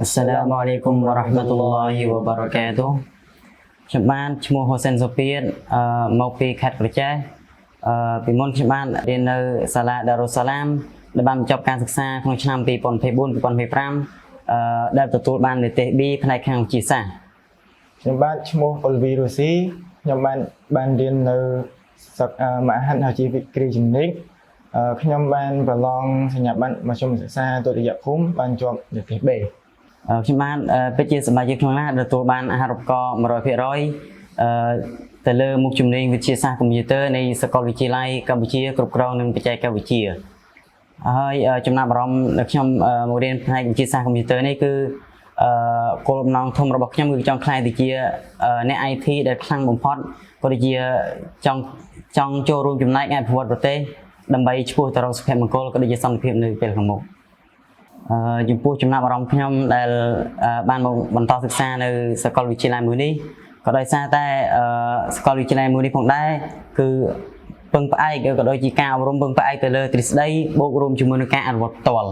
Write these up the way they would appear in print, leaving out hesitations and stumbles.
السلام عليكم ورحمة الله وبركاته ខ្ញុំបានឈ្មោះហូសិនសូពៀតអឺមកពីខេត្តក្រចេះអឺពីមុនខ្ញុំបានរៀននៅសាលាដារុសាឡាមដែលបានបញ្ចប់ការសិក្សាក្នុងឆ្នាំ2024 2025អឺដែលទទួលបាននិទ្ទេស B ផ្នែកខាងវិទ្យាសាស្ត្រ ខ្ញុំបាទឈ្មោះអ៊ុលវីរូស៊ីខ្ញុំបានបានរៀននៅសកអឺមហាហាជីវិគ្រីជំនាញអឺខ្ញុំបានប្រឡងសញ្ញាបត្រមធ្យមសិក្សាទុតិយភូមិបានជាប់និទ្ទេស B អឺខ្ញុំបានអឺពិតជាសប្បាយចិត្តក្នុងណាស់ដែលទទួលបានអាហារូបករណ៍100%អឺទៅលើមុខជំនាញវិទ្យាសាស្ត្រកុំព្យូទ័រនៃសាកលវិទ្យាល័យកម្ពុជាគ្រប់គ្រងនិងបច្ចេកវិទ្យាហើយអឺចំណាប់អារម្មណ៍ដែលខ្ញុំអឺមករៀនផ្នែកវិទ្យាសាស្ត្រកុំព្យូទ័រនេះគឺអឺគោលបំណងធំរបស់ខ្ញុំគឺចង់ក្លាយទៅជាអឺអ្នក IT ដែលខ្លាំងបំផុតក៏ដូចជាចង់ចង់ចូលរួមចំណែកអភិវឌ្ឍប្រទេសដើម្បីឆ្ពោះទៅរកសុភមង្គលក៏ដូចជាសន្តិភាពនៅពេលខាងមុខ អឺចំពោះចំណាប់អារម្មណ៍ខ្ញុំដែលអឺបានមកបន្តសិក្សានៅសាកលវិទ្យាល័យមួយនេះក៏ដោយសារតែអឺសាកលវិទ្យាល័យមួយនេះផងដែរគឺពឹងផ្អែកក៏ដូចជាការអប់រំពឹងផ្អែកទៅលើទ្រឹស្ដីបូករួមជាមួយនឹងការអនុវត្តផ្ទាល់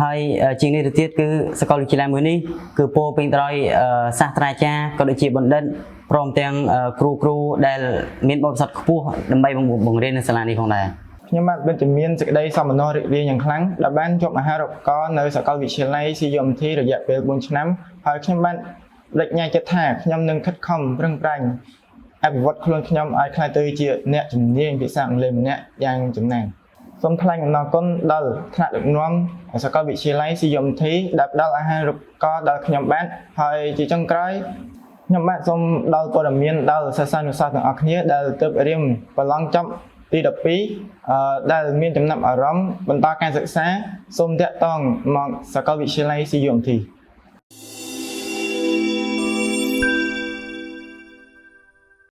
ហើយអឺជាងនេះទៅទៀតគឺសាកលវិទ្យាល័យមួយនេះគឺពោរពេញទៅដោយអឺសាស្ត្រាចារ្យក៏ដូចជាបណ្ឌិតព្រមទាំងអឺគ្រូគ្រូដែលមានបទពិសោធន៍ខ្ពស់ដើម្បីបង្រៀននៅសាលានេះផងដែរ ខ្ញុំបាទពិតជាមានសេចក្តីសោមនស្សរីករាយយ៉ាងខ្លាំងដែលបានជាប់អាហារូបករណ៍នៅសាកលវិទ្យាល័យ CUMT រយៈពេល4ឆ្នាំហើយខ្ញុំបានប្តេជ្ញាចិត្តថាខ្ញុំនឹងខិតខំប្រឹងប្រែងអភិវឌ្ឍខ្លួនខ្ញុំឲ្យក្លាយទៅជាអ្នកជំនាញភាសាអង់គ្លេសម្នាក់យ៉ាងចំណានសូមថ្លែងអំណរគុណដល់ថ្នាក់ដឹកនាំសាកលវិទ្យាល័យ CUMT ដែលផ្ដល់អាហារូបករណ៍ដល់ខ្ញុំបាទហើយជាចុងក្រោយខ្ញុំបាទសូមដល់ព័ត៌មានដល់សិស្សានុសិស្សទាំងអស់គ្នាដែលទើបរៀនប្រឡងចប់ទី12អឺដែលមានចំណាប់អារម្មណ៍បន្តការសិក្សាសូមតាក់ទងមកសាកលវិទ្យាល័យ CUMT។